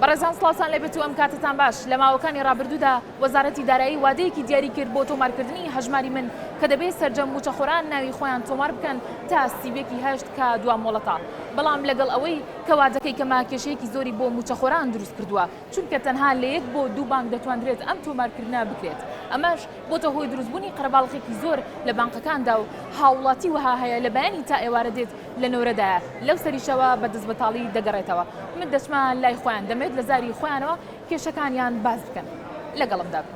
بەڕێزان سڵاوتان لێبێت و ئەم کاتەتان باش. لە ماوەکانی ڕابردوودا وەزارەتی دارایی وادەیەکی دیاری کرد بۆ تۆمارکردنی هەژماری من کە دەبێت سەرجەم مووچەخۆران ناوی خۆیان تۆمار بکەن تا 31 ی هەشت کە دوا مۆڵەتە. بەڵام لەگەڵ ئەوەی کە وادەکەی کەمە کێشەیەکی زۆری بۆ مووچەخۆران دروست کردووە چونکە تەنها لە یەک بۆ دوو بانک دەتواندرێت ئەم تۆمارکردنە بکرێت ئەمەش بۆتە هۆی دروستبوونی قەرەباڵغێکی زۆر لە بانقەکاندا و هاوڵاتی وەها هەیە لە بەیانی تا ئێوارە دێت لە نۆرەدایە لەو سەریشەوە بە دەستبەتاڵی دەگەڕێتەوە من دەچمە لای خۆیان دەمەوێت لە زاری خۆیانەوە کێشەکانیان باس بکەن لەگەڵمدا بن.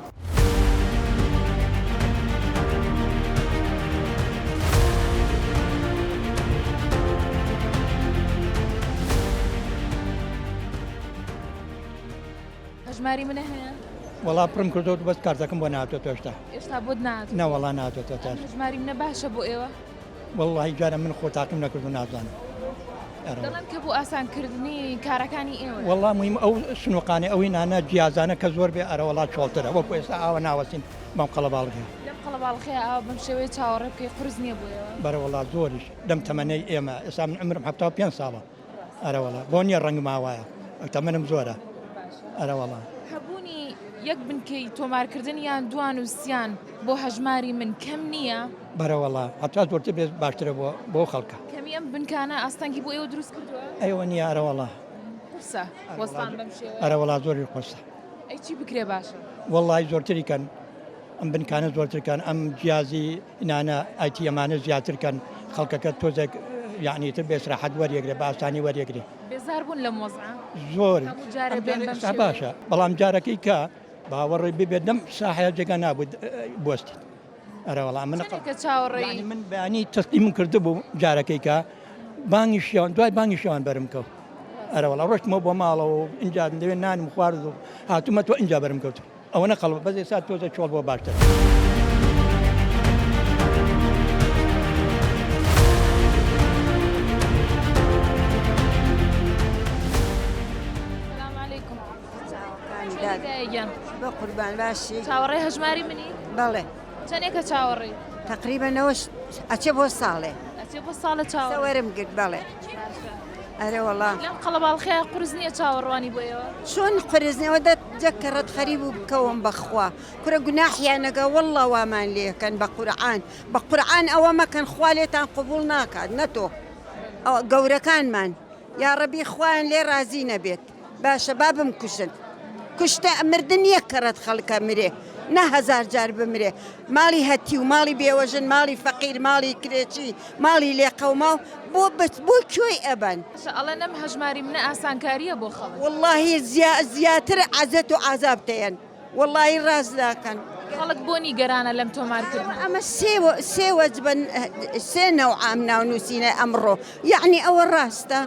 هەژماری منە هەیە؟ وەڵا پڕم کردووە بەس کارتەکەم بۆ نهاتۆتەوە هێشتا. ئێستا بۆت نهاتۆتەوە؟ نەوەڵا نهاتۆتەوە تا. هەژماری منە باشە بۆ ئێوە؟ وەڵڵاهی جارە من خۆ تاقیم نەکردو نازانم. دەڵێن کە بۆ ئاسانکردنی کارەکانی ئێوە. وەڵا مهم ئەو سنوقانەی ئەو هینانە جیازانە کە زۆر بێ ئەرە وەڵا چۆڵترە وەکو ئێستا ئاوە ناوەستین بەم قەڵەباڵغیە. لەم قەڵەباڵغیە ئاوا بەم شێوەیە چاوەڕێ بکەی قورس نییە بۆ ئێوە؟ بەرە وەڵا زۆریش لەم تەمەنەی ئێمە ئێستا من عومرم 75 ساڵە. ئەرەوەڵا بۆ نییە ڕەنگم ئاوایە تەمەنم زۆرە ئەرەوەڵا. هەبوونی یەک بنکەی تۆمارکردن یان دوان و سیان بۆ هەژماری من کەم نییە؟ بەرەوەڵا هەتا زۆرتر بێت باشترە بۆ بۆ خەڵکە. کەمی ئەم بنکانە ئاستەنگی بۆ ئێوە دروست کردووە؟ ئەیوە نییە ئەرەوەڵا. قورسە وەستان بەم شێوەیە؟ ئەرەوەڵا زۆری قورسە. ئەی چی بکرێ باشە؟ وەڵڵاهی زۆرتری کەن ئەم بنکانە زۆرتر کەن ئەم جیازی نانە ئایتی ئەمانە زیاتر کەن خەڵکەکە تۆزێک یعنی تر بێسراحەت وەریەگرێ بە ئاسانی وەریەگرێ. بێزار بوون لەم وەزعە؟ زۆر هەموو جارێ بێن بەم شێوەیە؟ باشە بەڵام جارەکەی کە باوەڕی ببێت لەم ساحەیە جێگا نابوو بوەستیت ئەرەوەڵا من چەندێکە چاوەڕێی؟ یعنی من بەیانی تەسلیمم کردبوو جارەکەی کە بانگی شێوان دوای بانگی شێوان بەرم کەوت ئەرەوەڵا ڕۆشتمەوە بۆ ماڵەوە و ئینجا لەوێ نانم خوارد و هاتوومەتەوە ئینجا بەرم کەوت. ئەوەنە قەڵبە بەس ئێستا تۆزە چۆڵ بۆ باشتر. سلام علیکم گیان بە قوربان باشی چاوەڕێ هەژماری منی بەڵێ چەندێکە چاوەڕێی تقریبا نەوە ئەچێ بۆ ساڵێ ئەچێ بۆ ساڵە چاوەڕێ وەرم گرت بەڵێ ئەرێ وەڵا. لەم قەڵەباڵخەیا قورس نییە چاوەڕوانی بۆ ئێوە؟ چۆن قورس نیە وە دە جە کەڕەت خەریب و بکەوم بەخوا کورە گوناحیانەگە واللە وامان لێکەن بە قورعان بە قورعان ئەوە مەکەن خوا لێتان قبوڵ ناکات نە تۆ ئەوە گەورەکانمان یاڕەبی خوایان لێ ڕازی نەبێت. باشە با بمکوژن کوشتە مردن یەک کەڕەت خەڵکە مرێ نە هەزار جار بمرێ ماڵی هەتیو ماڵی بێوەژن ماڵی فەقیر ماڵی کرێچی ماڵی لێقەوماو بۆ بەس بۆ کوێی ئەبەن. باشە ئەڵێن ئەم هەژماری منە ئاسانکاریە بۆ خەڵک. وەڵاهی زیاتر عەزێت و عەزاب دەیەن. وەڵایی ڕاست ناکەن. خەڵک بۆ نیگەرانە لەم تۆمارکردنە؟ ئەمە سێ سێ وەجبە سێ نەوعە ئەم ناونووسینە ئەمڕۆ یەعنی ئەوە ڕاستە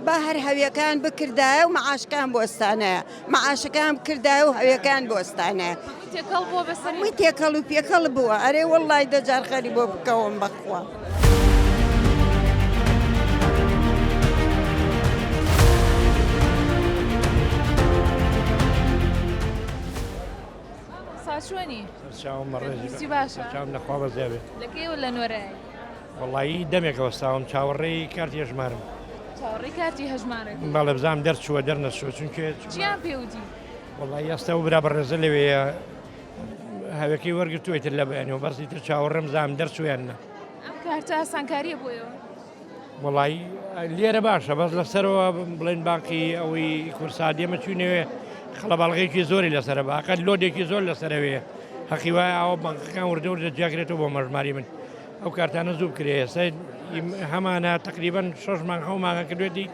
با هەر هەویەکان بکردایە و مەعاشکان بوەستانایە مەعاشەکان بکردایە و هەویەکان بوەستانایە هەمووی تێکەڵ بووە بەسەر هەمووی تێکەڵ و پێکەڵ بووە ئەرێ وەڵڵای دەجار خەری بۆ بکەوم بەخوا. ساچۆنی سەرچاوم بەڕێزی تەندروستی باشە؟ سەرچاوم لە خوا بەزیا بێت لە کەیەوە لە نۆرەی؟ وەڵایی دەمێکە وەستاوم چاوەڕێی کارتی هەژمارم چاوەڕێی کارتی هەژمارەکەی بەڵێ بزانم دەرچووە دەرنەچووە چونکێ چیان پێوتی؟ وەڵایی ئێستا ئەو برا بەڕێزە لەوێیە هەوێکەی وەرگرتووە ئیتر لە بەیانیەوە بەس ئیتر چاوەڕێم بزانم دەرچوو یان نا. ئەم کارتە ئاسانکارییە بۆ ئێوە؟ وەڵایی لێرە باشە بەس لەسەرەوە بڵێن بانقی ئەوەی کورسات ئێمە چوینەوێ خەڵەباڵغێکی زۆری لەسەرە باقەت لۆدێکی زۆر لەسەرەوەیە هەقی وایە ئەوە بانقەکان وردە وردە جیاکرێتەوە بۆ مەژماری من ئەو کارتانە زوو بکرێ ئێستا هەمانە تقریبا شەش مانگ حەو مانگە کردوێتی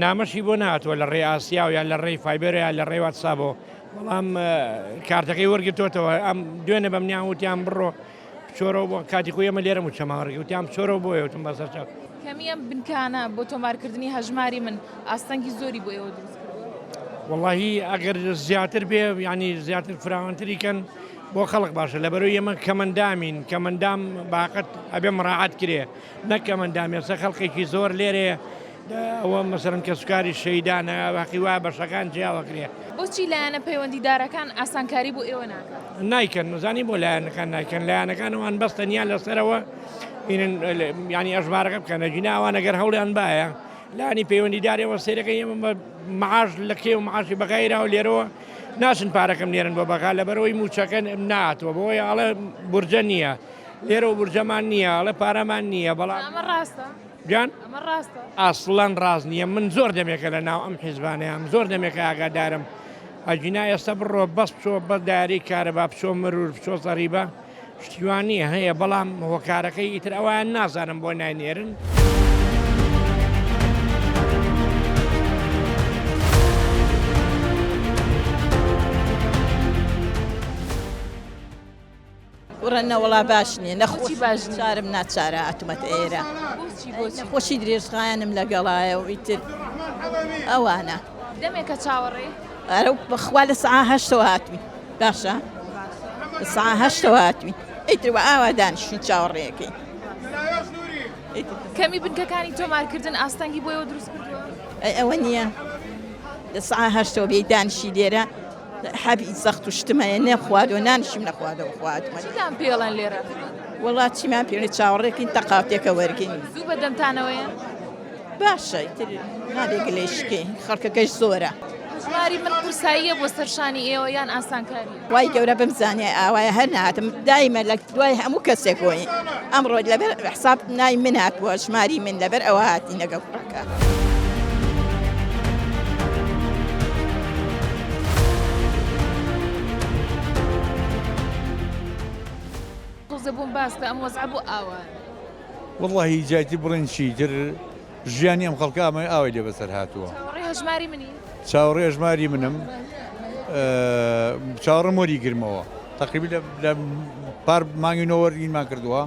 نامەشی بۆ نهاتووە لە ڕێی ئاسیا و یان لە ڕێی فایبەر یان لە ڕێی واتسابەوە بەڵام کارتەکەی وەرگرتوتەوە ئەم دوێنێ بەمنیان وتیان بڕۆ بچۆرەوە بۆ کاتی خۆی ئێمە لێرە مووچەمان وەرگرت وتیان بچۆرەوە بۆیە وتم بەسەر چاو. کەمی ئەم بنکانە بۆ تۆمارکردنی هەژماری من ئاستەنگی زۆری بۆ ئێوە دروست کردووە؟ وەڵاهی ئەگەر زیاتر بێ یانی زیاتر فراوانتری کەن بۆ خەڵک باشە لەبەرەوەی ئێمە کەمەندامین کەمەندام باقەت ئەبێ مڕاعەت کرێ نەک کەمەندام ئێستا خەڵکێکی زۆر لێرەیە ئەوە مەسەرەن کەسوکاری شەیدانە هەقی وایە بەشەکان جیاوەکرێ. بۆچی لایەنە پەیوەندیدارەکان ئاسانکاری بۆ ئێوە ناکەن؟ نایکەن زانی بۆ لایەنەکان نایکەن لایەنەکان ئەوان بەس تەنیا لەسەرەوە ینی ئەژمارەکە بکەن ئەگینا ئەوان ئەگەر هەوڵیان بایە. لانی پەیوەندیدار ئێوە سەیرەکەن ئێمە بە معاش لە کێ و معاشی بەغایراوە لێرەوە ناچن پارەکەم نێرن بۆ بەغا لەبەرەوەی موچەکە ناتوە بۆیە ئەڵێ بورجە نییە لێرەوە بورجەمان نییە ئەڵێ پارەمان نییە بەڵام ئەمە ڕاستە گیان ئەمە ڕاستە ئاسڵەن ڕاست نییە من زۆر دەمێکە لە ناو ئەم حیزبانەیام زۆر دەمێکە ئاگادارم ئەگینا ئێستا بڕۆ بەس بچۆ بە داری کارەبا بچۆ مرور بچۆ زەریبە شتی وا نییە هەیە بەڵام هۆکارەکەی ئیتر ئەوان نازانم بۆ ناینێرن. کوڕە نەوەڵا باش نییە نەخۆشی باش چارم ناچارە هاتوومەتە ئێرە بۆچی بۆچی نەخۆشی درێژخایەنم لەگەڵایە و ئیتر ئەوانە دەمێکە چاوەڕێی؟ ئەرە بەخوا لە سەعا هەشتەوە هاتووین باشە لە سەعا هەشتەوە هاتووین ئیتر وە ئاوا دانیشتین چاوەڕێیەکەین کەمی بنکەکانی تۆمارکردن ئاستەنگی بۆ ئێوە دروست کردووە؟ ئەی ئەوە نییە لە سەعا هەشتەوە بێی دانیشی لێرە حەبی زەخت و شتم هەیە نەخواردووە نانیشم نەخواردەوە خواردمە چیتان پێڵێن لێرە؟ وەڵا چیمان پێڵێ چاوەڕێکین تەقاوتێکە وەرگین زوو بە دەمتانەوەیە؟ باشە ئیتر نابێ گلەی شکێین خەڵکەکەش زۆرە. هەژماری من قورساییە بۆ سەر شانی ئێوە یان ئاسانکارییە؟ خوای گەورە بمزانیای ئاوایە هەر نەهاتم دایمە لە دوای هەموو کەسێک بۆین ئەمڕۆ لەبەر حساب نای من هاتووە ژماری من لەبەر ئەوە هاتین لەگەڵ کوڕەکە. تۆزێ بۆم باس کە ئەم وەزعە بۆ ئاوایە؟ وەڵاهی جایتی بڵێن چی تر ژیانی ئەم خەڵکە ئەمە ئاوای لێ بەسەر هاتووە. چاوەڕێی هەژماری منی؟ چاوەڕێی هەژماری منم چاوەڕێم وەری گرمەوە تەقریبی لە پار مانگی نۆ وەرگیرمان کردووە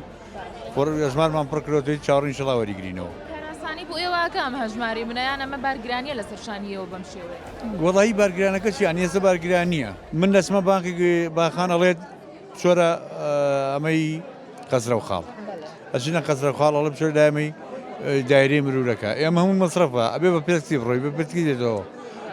هەژمارمان پڕ کردووە چاوەڕێین ئینشەڵا وەری گرینەوە. کارئاسانی بۆ ئێوە ئەکا ئەم هەژماری منە یان ئەمە بارگرانیە لەسەر شانی ئێوە بەم شێوەیە؟ وەڵاهی بارگرانەکە چی یانی ئێستا بارگران نییە من دەچمە بانقی باخان ئەڵێت بچۆرە ئەمەی قەسرەو خاڵ ئەچینە قەسرەو خاڵ ئەڵێ بچۆرە لای ئەمەی دایرەی مرورەکە ئێمە هەموو مەسرەفە ئەبێ بە پێستی بڕۆی بە پێستی دێتەوە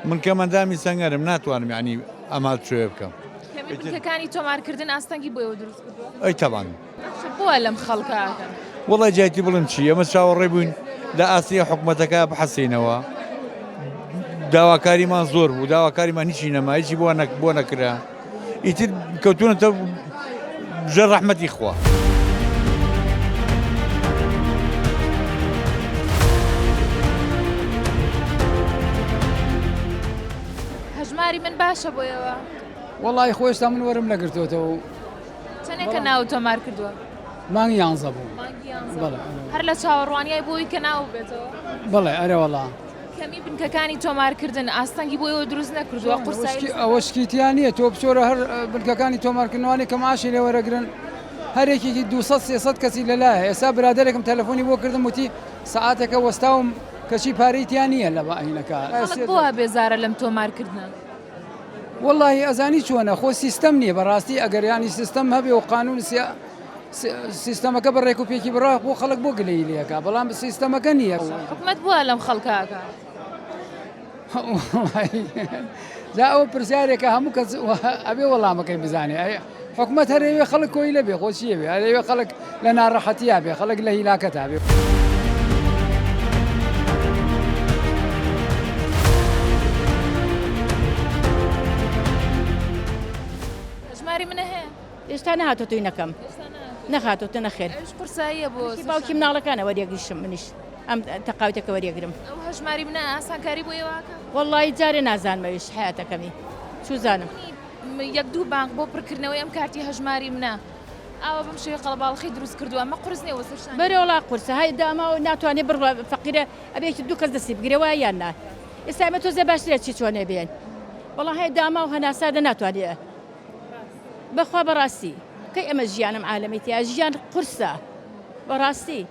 من کەم ئەندامی سەنگەرم ناتوانم یعنی ئەما چۆێ بکەم کەمی بنکەکانی تۆمارکردن ئاستەنگی بۆ ئێوە دروست کردووە؟ ئەی تەبان باشە بۆ لەم خەڵکە ئەکەن؟ وەڵای جایتی بڵێم چی ئێمە چاوەڕێ بووین لە ئاستی حکومەتەکە بحەسێینەوە داواکاریمان زۆر بوو داواکاریمان هیچی نەما هیچی بۆ نەک بۆ نەکرا ئیتر کەوتونەتە ژێر ڕەحمەتی خوا. هەژماری من باشە بۆ ئێوە؟ وەڵی خۆ ئێستا من وەرم نەگرتووەتەوە و چەندێکە ناوت تۆمار کردووە؟ مانگی یانزە بوو. مانگی یانزە. هەر لە چاوەڕوانیای بۆی کە ناو بێتەوە؟ بەڵێ ئەرێ وەڵا. کەمی بنکەکانی تۆمارکردن ئاستەنگی بۆ ئێوە دروست نەکردووە قورسایی ئەوە شتی تیا نییە تۆ بچۆرە هەر بنکەکانی تۆمارکردنەوانی کە معاشی لێ وەرەگرن هەر یەکێکی 200 300 کەسی لەلایە ئێستا برادەرێکم تەلەفۆنی بۆ کردم وتی سەعاتێکە وەستاوم کەچی پارەی تیا نییە لە بەینەکە خەڵک بۆ بێزارە لەم تۆمارکردنە؟ وەڵاهی ئەزانی چۆنە خۆ سیستەم نییە بەڕاستی ئەگەر ینی سیستەم هەبێ و قانون سیستەمەکە بە ڕێک و پێکی بڕا بۆ خەڵک بۆ گلەیی لێکا بەڵام سیستەمەکە نییە. حکومەت بووە لەم خەڵکە ئەکا. جا ئەوە پرسیارێکە هەموو کەس ئەبێ وەڵامەکەی بزانێ حکومەت هەرەوێ خەڵک کۆی لەبێ خۆشیەوێ هەرەوێ خەڵک لە ناڕەحەتیا بێ خەڵک لە هیلاکەتا بێ. ژماری منە هەیە؟ ئێستا نەهاتۆتەوەی نەکەم نەخاتۆتە نەخێر ئەویش قورساییە بۆ باوکی مناڵەکانە وەریەگریشم منیش ئەم تەقاوتەکە وەریەگرم ئەو هەژماری منە ئاسانکاری بۆ ئێوە ئەکا وەڵی جارێ نازانمەویش حیاتەکەمی چوزانم یەک دوو بانک بۆ پڕکردنەوەی ئەم کارتی هەژماری منە ئاوا بەم شێوەیە قەڵەباڵخی دروست کردووە ئەمە قورس نییە بۆ سەر شانی بەرێ وەڵا قورسە هەی داماوە ناتوانێ بڕوا فەقیرە ئەبێ یەکی دوو کەس دەستی بگرێ وایە یان نا ئێستا ئێمە تۆزێ باشترە چی چۆنێ بێن وەڵا هەی داماو هەناسادە ناتوانێ بەخوا بەڕاستی کەی ئەمە ژیانم عالەمی تیا ژیان قورسە بەڕاستی.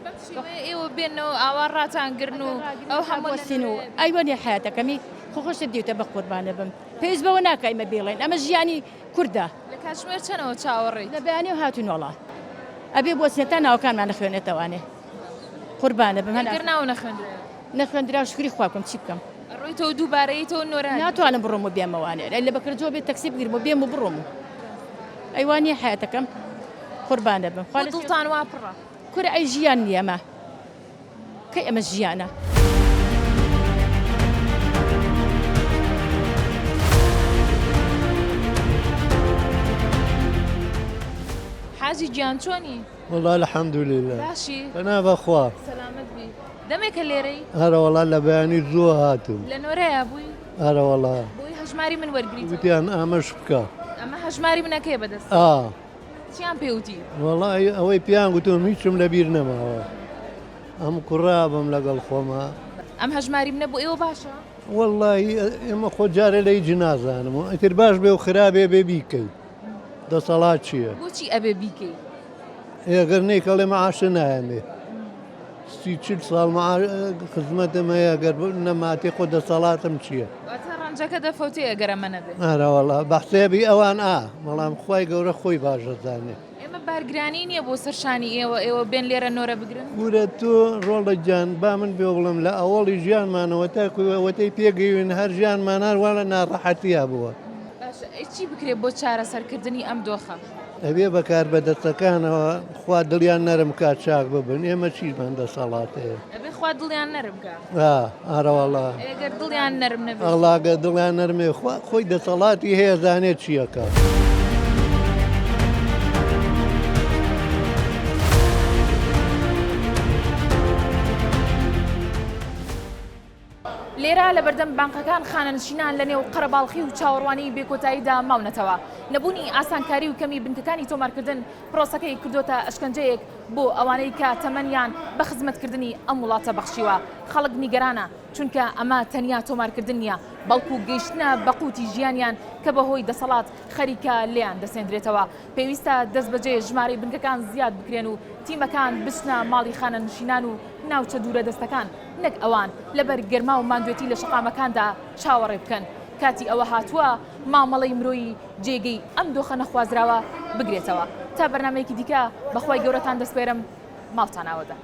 بەم شێوەیە ئێوە بێنەوە ئاوا ڕاتان گرن و ئەو هەموو بۆستین و ئەیوەنی حیاتەکەمی خۆ خۆشت دیوتە بە قوربانە بم پێویست بەوە ناکا ئیمە بیڵێین ئەمە ژیانی کوردە. لە کاتژمێر چەنەوە چاوەڕێیت؟ لە بەیانیەوە هاتوین وەڵا ئەبێ بۆچنە تا ناوەکانمان نەخوێنێتەوانێ قوربانە بم هەنا ئەگەر ناو نەخوێندرایەوە؟ نەخوێندرا شوکری خوا بکەم چی بکەم؟ ئەڕۆیتەوە دووبارە یەیتەوە نۆرە ئەگریت؟ ناتوانم بڕۆم و بێمەوانێ لە بەکرەجۆ بێ تەکسی بگرم و بێم و بڕۆم و ئەی وا نیە حەیاتەکەم قوربانە بم خوا لە دڵتان وا پڕە؟ کورە ئەی ژیان نیە ئەمە. کەی ئەمە ژیانە؟ حاجی گیان چۆنی؟ وەڵا الحمدللە باشی؟ پەنا بەخوا. سەلامەت بی. دەمێکە لێرەی؟ ئەرەوەڵا لە بەیانی زووە هاتووم. لە نۆرەیا بووی؟ ئەرەوەڵا. بۆی هەژماری من وەرگریتەوە؟ وتیان ئامەش بکە. ئەمە هەژماری منەکەیە بەدەست؟ ئا. چیان پێ وتی؟ وەڵا ئەوەی پێیان گوتوم هیچم لەبیر نەماوە. ئەم کوڕە بم لەگەڵ خۆما. ئەم هەژماری منە بۆ ئێوە باشە؟ وەڵڵاهی ئێمە خۆ جارێ لە هیچ نازانم و ئیتر باش بێ و خرابێ بێ بیکەی. دەسەڵات چییە؟ بۆچی ئەبێ بیکەی؟ ئێ گەر نەیکەڵێ مەعاشە نایەمێ. سی چل ساڵ خزمەتم هەیە گەر نەماتێ خۆ دەسەڵاتم چییە؟ واتە ڕەنجەکە دەفەوتێ ئەگەر ئەمە نەبێ. ئەرەوەڵا بە حسێبی ئەوان ئا، بەڵام خوای گەورە خۆی باش دەزانێ. ئێمە بارگرانی نییە بۆ سەر شانی ئێوە، ئێوە بێن لێرە نۆرە بگرن؟ کورە تۆ ڕۆڵە گیان با من پێ بڵێم لە ئەوەڵی ژیانمانەوە تاکو ئەوەتەی پێگەیوین هەر ژیانمان هەر وا لە ناڕەحەتیا بووە. باشە ئەی چی بکرێ بۆ چارەسەرکردنی ئەم دۆخە؟ ئەبێ بە کاربەدەستەکانەوە خوا دڵیان نەرم کا چاک ببن ئێمە چیمان دەسەڵات هەیە. ئەبێ خوا دڵیان نەرم کا. ئا ئارەوەڵا. ئەی گەر دڵیان نەرم نەبێ؟ ئەڵا گەر دڵیان نەرم بێ خوا خۆی دەسەڵاتی هەیە زانێ چی ئەکا. لێرە لەبەردەم بانقەکان خانەنشینان لەنێو قەرەباڵخی و چاوەڕوانی بێکۆتاییدا ماونەتەوە. نەبوونی ئاسانکاری و کەمی بنکەکانی تۆمارکردن پرۆسەکەی کردۆتە ئەشکەنجەیەک بۆ ئەوانەی کە تەمەنیان بە خزمەتکردنی ئەم وڵاتە بەخشیوە. خەڵک نیگەرانە، چونکە ئەمە تەنیا تۆمارکردن نییە، بەڵکو گەیشتنە بە قوتی ژیانیان کە بەهۆی دەسەڵات خەریکە لێیان دەسێندرێتەوە. پێویستە دەستبەجێ ژمارەی بنکەکان زیاد بکرێن و تیمەکان بچنە ماڵی خانەنشینان و ناوچە دوورەدەستەکان، نەک ئەوان لەبەر گەرما و ماندوێتی لە شەقامەکاندا چاوەڕێ بکەن. کاتی ئەوە هاتووە مامەڵەی مرۆیی جێگەی ئەم دۆخە نەخوازراوە بگرێتەوە. تا بەرنامەیەکی دیکە بە خوای گەورەتان دەسپێرم. ماڵتان ئاوەدان.